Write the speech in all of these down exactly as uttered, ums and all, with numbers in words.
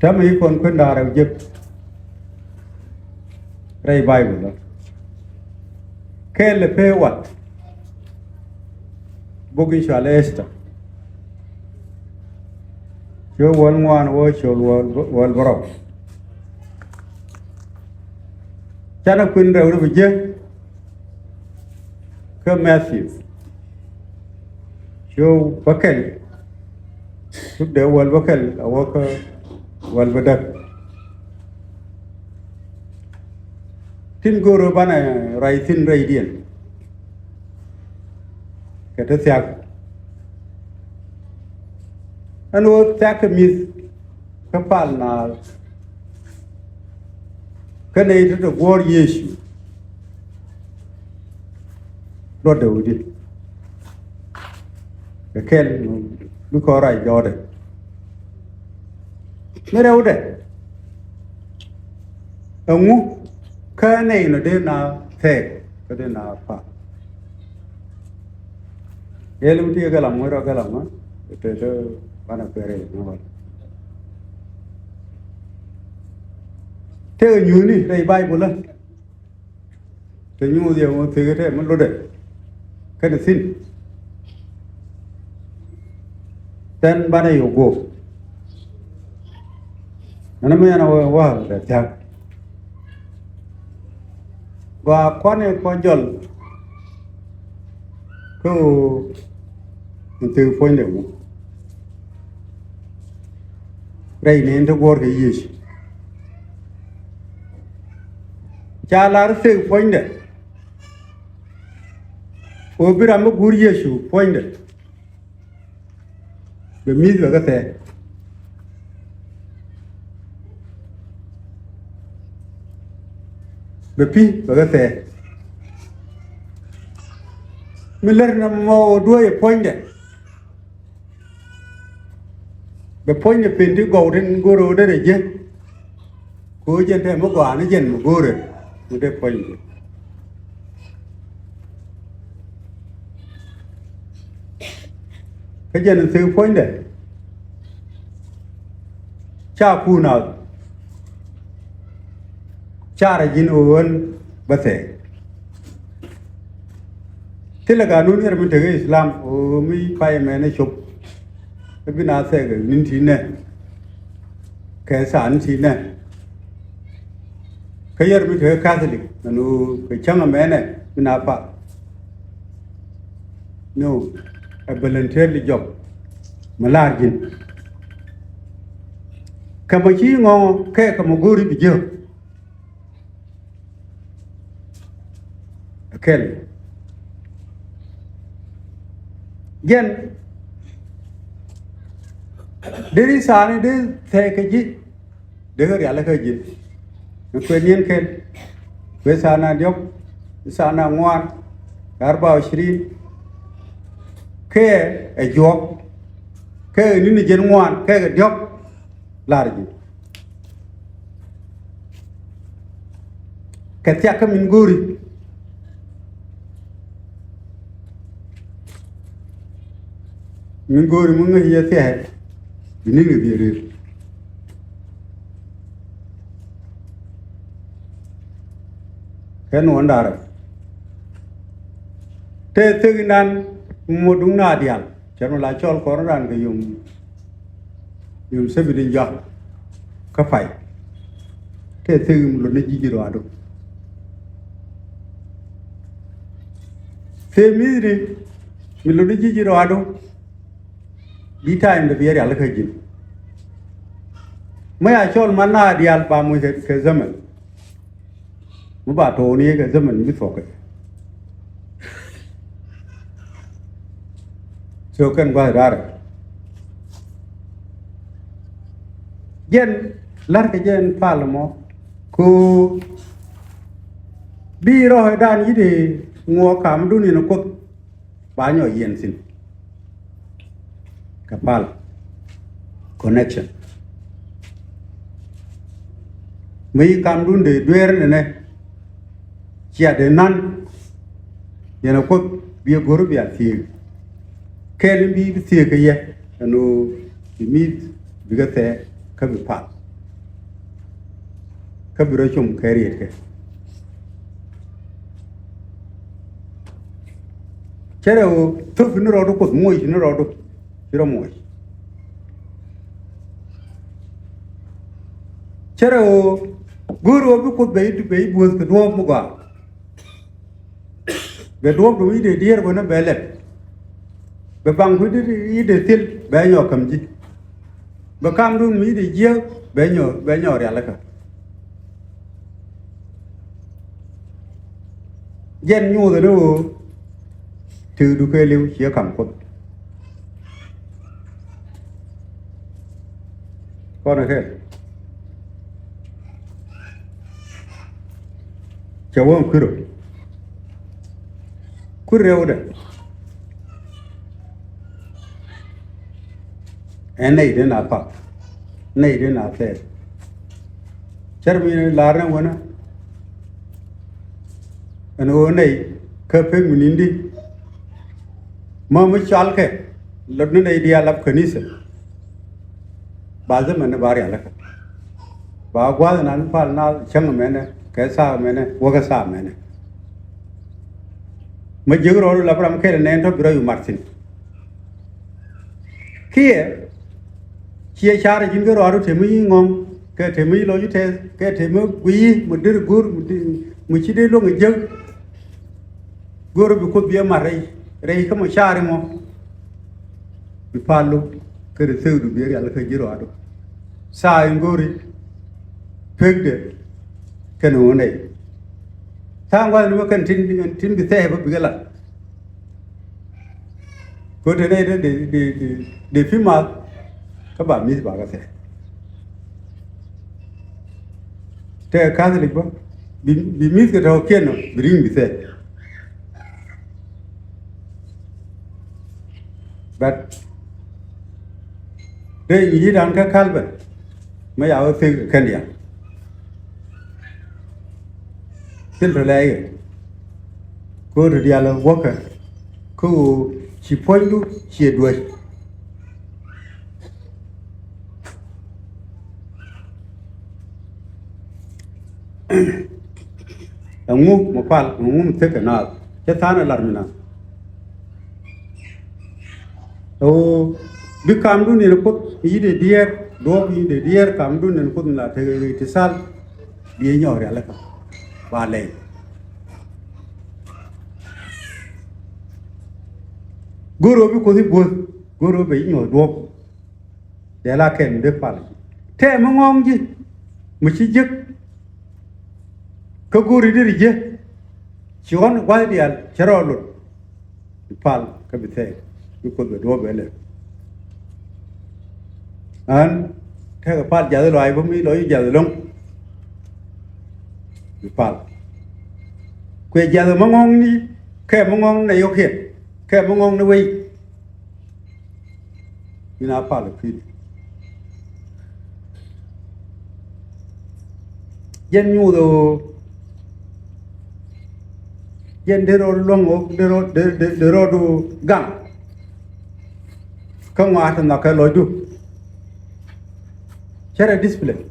Täämɛ ci kɔn kuën da̱ŋ rɛw jek rɛy Bayböl ɔ. Kɛl ɛ pee wat buk in cɔal i̱ Ester. Ciök wäl ŋuan wä cɔl wäl, wäl bärɔw. Canɛ kuën rɛw rɛw jek kä Matthew. Ciök bäkɛl, tuk dee wäl bäkɛl a wä kä wäl bädäk. Tin go̱o̱rä banɛ ruac thi̱n rɛydiɛn kɛ ti thiak. Ɛn ɣöö thiak kɛ mi̱th kä pal naath. Kä nɛy ti te guɔ̱ɔ̱r Yecu luɔtdɛ wudi kɛ kɛl mi kɔn ruac jɔɔdɛ. Mi rɛwdɛ ɛŋu kä nɛy nɔ dee na thɛɛk kä dee na pal. Yɛl mi ti kɛ lam ŋuɛ̈t rɔ kɛ lam ŋuɛ̈t te te banɛ kuɛɛrɛ ni wal. Tëë nyuuni rɛy Bayböl ɛ. Te nyuuth yɛ ŋuɔ̱t thikɛ tɛ mi lotdɛ kɛnɛ thi̱n. Tɛn banɛ yɛ guɔ̱p. Ɛn mi ɛn a wä wä kɛ thia̱k. Gɔaa kuanɛ kɔ jɔl. Kä ɣöö in thek puɔ̱nydɛ ŋu rɛy nɛn ti guɔ̱ɔ̱r kɛ Yecu. Ca lar thek puɔ̱nydɛ ɣöö bi ram mi guur Yecu puɔ̱nydɛ. Bɛ mi̱th bɛ kä thɛɛ. Bɛ pi̱ bɛ kä thɛɛ. Mi lär nɔmɔ ɣöö duäc ɛ puɔ̱nydɛ. Bɛ puɔ̱nydɛ pen ti gɔw tin go̱o̱rä ɣöö derɛ jiäk. Kɛ ɣöö jɛn te mi gɔaa ni jɛn mi go̱o̱rɛ mi dee puɔ̱ny ji̱. Kä jɛn in thek puɔ̱nydɛ ca kuun a ca rɛ ji̱n ɣöö ɣän bä thɛɛk. Thilɛ ganun yɛr mi tekɛ Islam ɣöö mi pay mɛnɛ cop. Kä bi na thɛɛk ɛ ni̱n ti̱i̱ nɛ kɛ tha̱a̱ŋ ni̱n ti̱i̱ nɛ. Kä yɛr mi tekɛ Catholic mɛn ɣöö kɛ cäŋ ɛmɛnɛ bi na pal. No, a voluntary job. Mi la̱r ji̱n kɛ mɔ ci ŋɔ̱ŋɔ kɛ kɛ mɔ go̱o̱ri bi jiök. Kɛl jɛn deri thaani dee thɛɛk kɛ ji̱. Dee kɛ rialikä ji̱ mi kuɛ ni̱en kɛl. Kuɛ thaana diɔ̱k, thaana ŋuan, arba wa ishirin. Kɛ ɛ juɔk kɛ ni̱n jiɛn ŋuan kɛ kɛ diɔ̱k. La̱r ji̱ kɛ thiakä min go̱o̱ri. Min go̱o̱ri mi ŋäc yɛ thia̱a̱ bi ni̱n kɛ dhieec ri̱i̱r. Kɛ nuɔ̱ɔ̱n da̱rɛ te thek inan mi muɔ̱t duŋ na diaal. Cɛ run la cɔl kɔn ran kɛ yom, yom Museveni in jɔak kä pay. Tɛ thek mi lot ni ji̱ ji̱ rɔadu. Thek mi ni mi lot ni ji̱ ji̱ rɔadu. Bi time dɛ bi rialikä ji̱n. Mi a cɔl man na diaal ba muc kɛ, kɛ zaman. Mi ba to̱o̱ni kɛ zaman mi thuɔ̱kɛ. So kɛn gua̱th raarɛ. Jɛn la̱rkɛ jɛn pal mɔ ko bi rɔɔdan yi̱t ŋuɔ kamdun in kuoth. Ba nyɔ yɛn thi̱n kɛ pal connection. Mi kamdun dee dueer nɛnɛ cia dee nan. Yɛn a kuoth bi a go̱r bi a thiek. Kɛɛl in bi bi thiek kɛ yɛ ɛn ɣöö bi mi̱th bikɛ thɛɛ kä bi pal. kä bi rɔ com kɛ rietkɛ. Cɛ rɛ ɣöö thöp ni rɔɔdu Kuoth, muɔc ni rɔɔdu, ci rɔ muɔc. Cɛ rɛ ɣöö go̱o̱r ɣöö bi Kuoth bɛ i̱, bɛ i̱ buɔ̱th kɛ duɔ̱ɔ̱p mi gɔaa. Bɛ duɔ̱ɔ̱pdu mi dee diɛɛr wänä bɛ lɛp. Bɛ baŋdu mi dee thil bɛ nyɔk käm ji̱. Bɛ kamdu mi dee jiääk bɛ nyɔk, bɛ nyɔk rialikä. Jɛn nyuuthɛ ni ɣöö tëëkdu kɛɛliw ciɛ ka̱m Kuoth. Kɔn ɛ kɛl. Cɛ wä kui̱ rɔ. Kui̱ rɛwdɛ. Ɛ nɛy den a pak. Nɛy den a thɛɛk. Cär mi lar ni wänä. Ɛn ɣöö nɛy kä pek mi ni̱n di. Mä mi cɔalkɛ lɔt ni nɛy diaal lap kanitha. Ba dhɛ mɛnɛ ba rialikä. Ba gua̱a̱th nan pal na cäŋ mɛnɛ kɛ thaa mɛnɛ wäkä thaa mɛnɛ. Mä jiäk rɔɔdu lap ram kɛl nɛn tɔ bi rɔ yu mat thi̱n. Kiɛ ciɛ car ji̱n kä rɔɔdu te mi ŋɔ̱ŋ kɛ te mi lɔc tɛth kɛ te mi guiy mi deri go̱r mi ci dee luäŋ jiäk. Go̱o̱rä bi Kuoth bi ɛ mat rɛy, rɛy kä mɔ caari mɔ. Bi pal lo̱k kä ri thekdu bi rial kä ji̱ rɔadu. Thaa in go̱o̱ri pekdɛ kɛn ɣöö nɛy. Tha̱a̱ŋ gua̱thni bä kɛn tin, tin bi thɛɛk bä bikɛ lat. Kɛ ɣöö te nɛy dee, dee, dee, dee, dee pi̱ math kä ba mi̱th ba kɛ thɛɛk. Tëë Catholic bä bi, bi mi̱th kɛ tɔ̱kiɛn ɔ bi ri̱ŋ bi thɛɛk. But dee nyi yi̱dan kä Calvin mi ya wä thik kɛn diaal. Thil tɔ lɛɛc kɛ ko̱o̱t diaal wäkɛ kä ɣöö ci puɔ̱nydu ciɛ duäc. Ɛŋu mi pal, ɛŋu mi thikɛ naath cɛ tha̱a̱n ɛ lar mi nath. Ɛ ɣöö bi kamdun in Kuoth yi̱t ɛ diɛɛr, duɔ̱ɔ̱p yi̱t ɛ diɛɛr, kamdun in Kuoth mi la tekɛ ɣöö ti thal. Biɛ nyɔk rialikä ba lɛy. Go̱r ɣöö bi Kuoth i̱ buɔ̱th, go̱r ɣöö bɛ i̱ nyuɔ̱th duɔ̱ɔ̱p. Dee la kɛn dee pal tɛɛ mi ŋɔ̱ɔ̱ŋ ji̱ mi ci jiäk. Kä go̱o̱ri deri jiäk ci ɣɔ̱n gua̱th diaal cɛ rɔ lot. Bi pal kä bi thɛɛk bi Kuoth bɛ duɔ̱ɔ̱p bɛ lɛ. Ɣän tekɛ pal jath lɔaac bä mi lɔc jath lo̱ŋ. Bi pal kuɛ jath mi ŋɔ̱ɔ̱ŋni kɛ mi ŋɔ̱ɔ̱ŋ nɛ yɔ̱kiɛn kɛ mi ŋɔ̱ɔ̱ŋ ni wei. Min a pal kui̱dɛ. Jɛn nyuuth ɣöö jɛn dee rɔɔdu luäŋ ɣöö dee rɔɔdu gaŋ. Kä ŋɔaat ti nhɔk kɛ lɔcdu. Cärɛ discipline.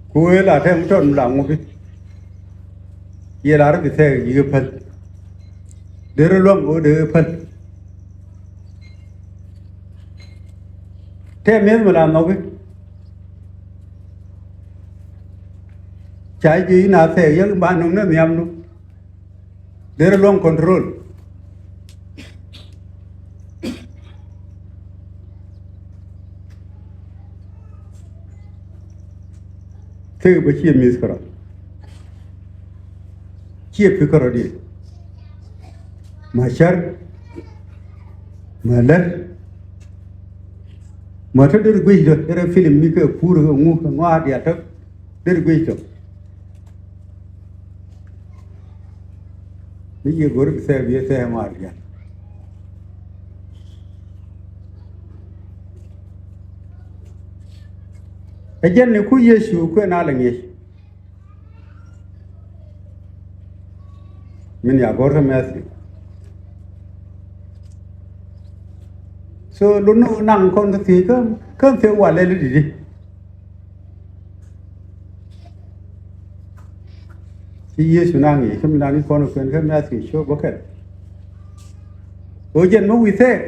Ku wee la tɛm tɔt mi la ŋupi. Yɛ la rɔ bi thɛɛk yi̱k päl. Dee rɔ luäŋ ɣöö dee päl. Tɛm mi̱eth mi la nhɔki. Ca ji̱ na thɛɛk yäk ba nuŋ ni nhiamdu. Derɛ luɔ̱ŋ control. Thik bä ciɛ mi̱th kärɔ̱. Ciɛ pi̱ kärɔ̱ diɛ. Ma cär. Ma lät. Ma te derɛ guic dä derɛ film ni kɛ pur kɛ ŋu kɛ ŋɔaar diaal te. Derɛ guic tɔ. Ni yɛ go̱r bi thɛɛ bi thɛɛ ŋɔaar diaal. Ɛ jɛn ni ku Yecu kuɛ na lɛ ŋi̱eec. Min ya go̱r kä Matthew. So lun ni naŋ kɔn kä thiec kä, kä thiec walɛ li di̱t i̱. Ci Yecu naŋ i̱ kä mi naŋ i̱ kɔn kuɛn kä Matthew cio̱k bäkɛl. Ɣöö jɛn mi wi̱i̱ thɛɛk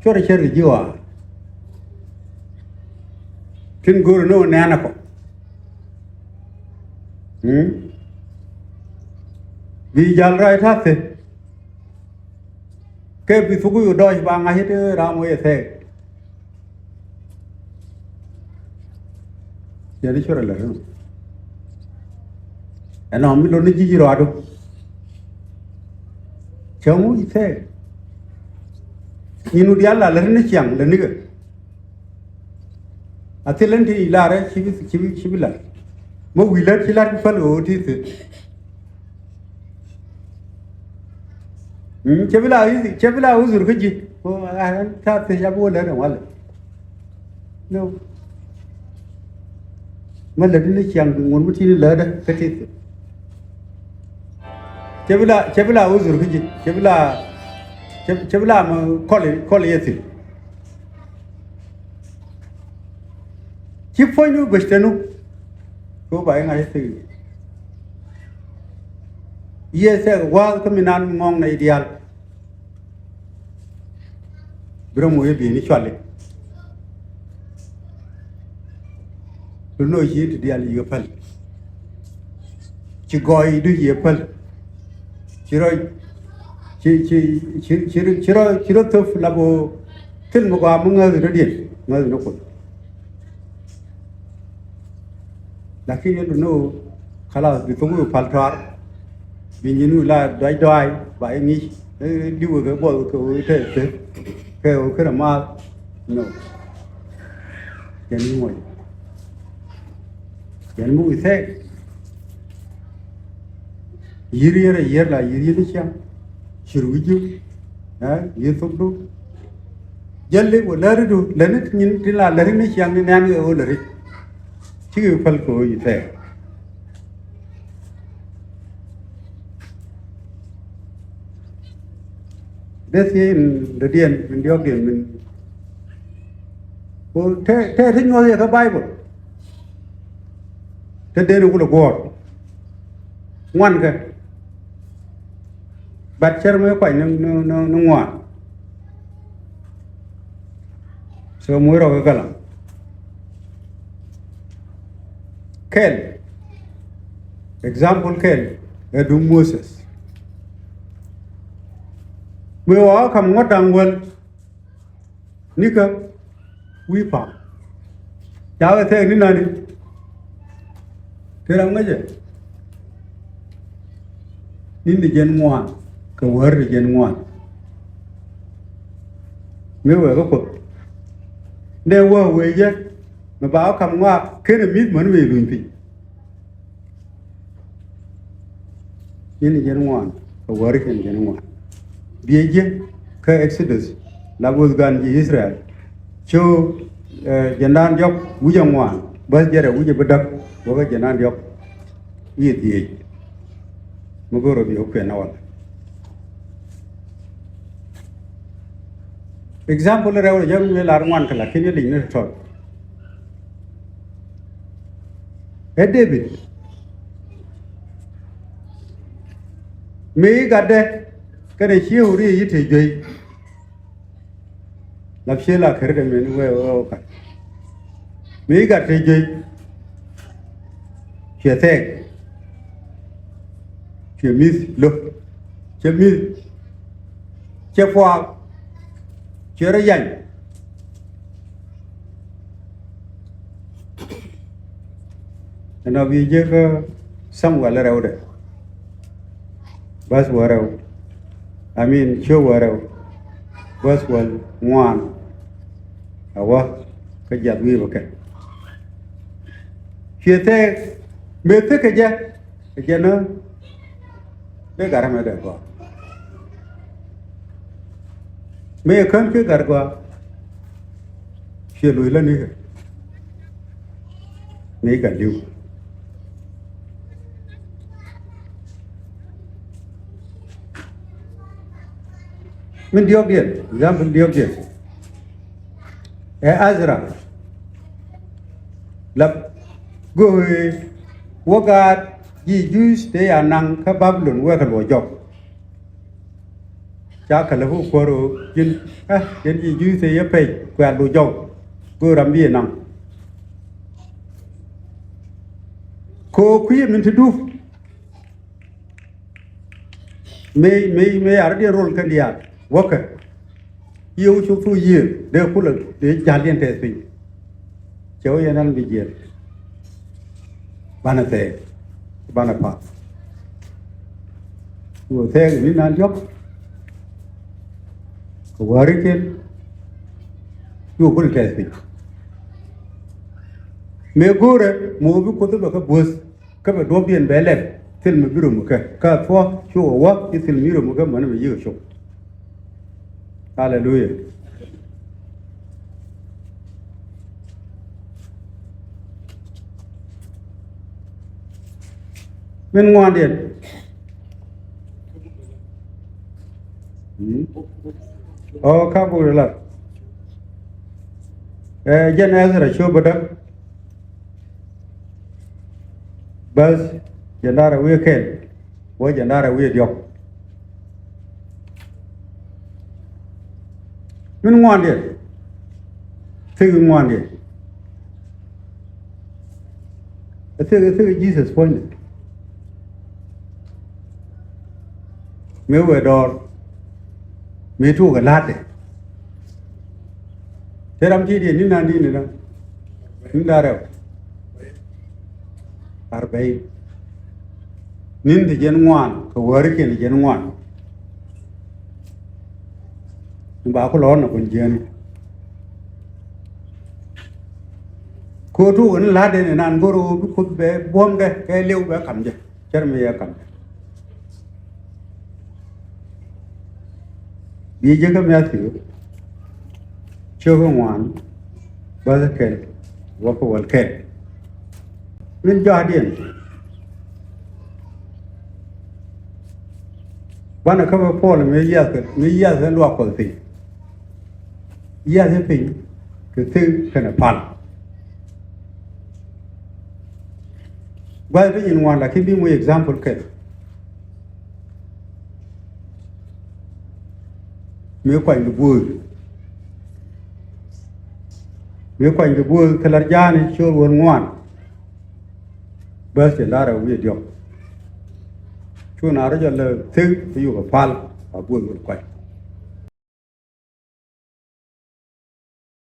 cuɔt ɛ cär kɛ ji̱ ɣɔaa. Tin go̱o̱r ni ɣöö nɛ̈ɛ̈n ɛ kɔ. Mm? Bi jal ruac ta̱thɛ. Kɛ bi thuk yu dɔɔc ba ŋa̱c i̱ te ram wee thɛɛk. Yɛn i̱ cuɔt ɛ lät ɛnɔ. Ɛnɔ mi lot ni ji̱ ji̱ rɔadu. Cäŋ wi̱i̱ thɛɛk. Nyin wut diaal la lät ni ciaŋ lät nikɛ. A thil ɛn ti i̱ lar ɛ ci bi, ci bi, ci bi lar. Mä wi̱i̱ lät ci lar bi päl ɣöö ti thil. Mm, cɛ bi la, cɛ bi la uzur kä ji̱. Ko a ran ta thil ca bi wä lät ɛn walɛ. No. Mä lät ni ciaŋ ŋun mi ti ni lät ɛ kä ti thil. Cɛ bi la, cɛ bi la uzur kä ji̱. Cɛ bi la, cɛ, cɛ bi la mɛ kɔl, kɔl yɛ thil. Ci puɔ̱nydu guec tenu. Ko ba iŋa ci thik. Yiëë thɛk gua̱a̱th kä mi nan ŋɔŋ nɛy diaal. Bi rɔ moc i̱ bi̱i̱ni cuali. Bi noc ci ti diaal yikɛ päl. Ci gɔɔydu yikɛ päl. Ci rɔ, ci, ci, ci, ci, ci rɔ, ci rɔ thöp lap ɣöö thil mi gɔaa mi ŋäth rɔ̱diɛn ŋäth ni Kuoth. Lakin yɛn bi no̱o̱ kalas bi thok wee pal tɔar. Bi nyin wee la duac duac ba i̱ ŋi̱i̱c. Ɛ li̱w wee kɛ buɔth kɛ wee te thek kɛ wee kärɛ maath. No. Yɛn i̱ ŋuɔc. Yɛn mi wi̱i̱ thɛɛk. Yi̱r yɛn a yi̱r la yi̱r yɛn i̱ ciaŋ. Cir wi̱c ji̱. Ɛ yi̱r thokdu. Jäl lik wä läridu läni nyin tin la läri ni ciaŋ ni nɛn kɛ ɣöö läri. Cikɛ päl kɛ ɣöö yi thɛɛk. Dee thiec in dɔ̱diɛn min diɔ̱kdiɛn min. Ko te te te nyuɔth yɛ kä Baibol. Te den kulɛ guɔ̱ɔ̱r. Ŋuan kɛ. But cär mi kuany ni, ni, ni, ni ŋuan. So muc rɔ kɛ galam. Kɛl. Example kɛl ɛ duŋ Moses. Mi wä kam ŋuɔ̱t da̱ŋ wäl. Nikä wi̱i̱ pa̱a̱m. Ca wee thɛɛk ni nani. Ti ram ŋäcɛ. Ni̱n ti jiɛn ŋuan kɛ wäär ti jiɛn ŋuan. Mëë wee kä Kuoth. Nɛ wä wee jɛ mɛ ba wä kam ŋɔak kenɛ mi̱th män mëë luny piny. Yɛn jiɛn ŋuan kɛ wäri kɛn jiɛn ŋuan. Biɛ jiɛ kä Exodus la wuth gan ji̱ Israel. Cio̱o̱k, eh, jiɛndan diɔk wi̱cɛ ŋuan bäth jɛrɛ wi̱cɛ bi däk wäkä jiɛndan diɔk wi̱cɛ dhieec. Mi go̱o̱r rɔ bi wä kuɛn na wal. Example rɛw rɛ jɛ mi lar ŋuan kɛ lakin yɛ lic ni tɔt. Ɛ David. Mi gatdɛ kɛnɛ ci Uri yi te juey. Lap cië la keri dɛ meni wee wee wee kat. Mi gat te juey. Ciɛ thɛɛk. Ciɛ mi̱th lo̱k. Ciɛ mi̱th. Ciɛ puaak. Ciɛ rɔ yany. Ɛnɔ bi jek Samuel rɛwdɛ. Bäth wä rɛw. I mean, ciö wä rɛw. Bäth wä ŋuan. Awä kä jiath wi̱i̱ bä kɛ. Ciɛ thɛɛk mëë thikɛ jɛ. Ɛ jɛn ɣä dee gat ɛmɛ dee gɔaa. Mëë kän ki gat gɔaa. Ciɛ luc lätnikɛ. Mëë gat li̱w. Min diɔ̱ɔ̱kdiɛn, example diɔ̱ɔ̱kdiɛn. Ɛ Ɛzra la go̱o̱ri wä gaat ji̱ Juudh tëë ya naŋ kä Babilon wekɛ luɔc jɔk. Ca kɛ lɛ kä kuäär ɣöö ji̱n, ɛ, yɛn ji̱ Juudh tëë yɛ pɛc kuɛ luɔc jɔk. Go̱o̱r ram bi yɛ naŋ. Kɛ ɣöö kui̱ min te du. Mëë, mëë, mëë a rɔ̱diɛn rol kɛn diaal wäkɛ. Yiëë wä cuk thuk yiëë dee kulɛ dee ja̱ldiɛn tɛth piny. Cɛ wä yɛn ɛn bi jiɛl. Banɛ thɛɛk, banɛ path. Wä thɛɛk ni nan diɔ̱k. Kɛ wärikiɛn. Yuk kulɛ tɛth piny. Mëë go̱o̱rɛ mɔ bi Kuoth bɛ kä buɔ̱th. Kä bɛ duɔ̱ɔ̱pdiɛn bɛ lɛp thil mi bi rom kɛ kä thuɔ̱k cukɛ wä i̱ thil mi rom kɛ mäni mi yiëë cuk. Aleluya. Min ŋuandiɛn. Mm. Ɔ, ka buk lat. Ɛ, jɛn Ɛzra cop bädäk. Bäth jɛn da̱rɛ wi̱i̱ kɛl wä jɛn da̱rɛ wi̱i̱ diɔ̱k. Min ŋuandiɛn. Thik ŋuandiɛn. Ɛ thik, ɛ thik Jesus puɔ̱nydɛ. Mëë wee dɔɔr. Mëë tuukɛ la̱tdɛ. Te ram ti̱i̱diɛn ni̱n nan di̱i̱n ni ram. Ni̱n da̱ŋ rɛw. Arbɛy. Ni̱n ti jiɛn ŋuan kɛ wärikiɛn ti jiɛn ŋuan. Ni ba ku lɔɔr na kun jiɛn. Kɛ ɣöö tuukɛ ni la̱tdɛ ni nan go̱r ɣöö bi Kuoth bɛ buɔ̱mdɛ kɛ liw bɛ ka̱m jɛ. Cär mi yɛ ka̱m. Bi jek kä Matthew cio̱k ŋuan bäth kɛl wä kä wäl kɛl. Min jɔakdiɛn. Banɛ kä bä Puɔl mi yiath kɛ, mi yiath kɛ luak Kuɔth piny. Yiath i̱ piny kɛ thik kɛnɛ pal. Gua̱th bi nyin ŋuan lakin bi moc example kɛl. Mëë kuany kɛ guööth. Mëë kuany kɛ guööth kɛ la̱r ja̱a̱ni cio̱o̱r wäl ŋuan. Bäth cɛ la̱r ɛ wi̱i̱ diɔ̱k. Cu na rɔ jɔl lɛ thik kɛ yuk kɛ pal a guööth wäl kuany.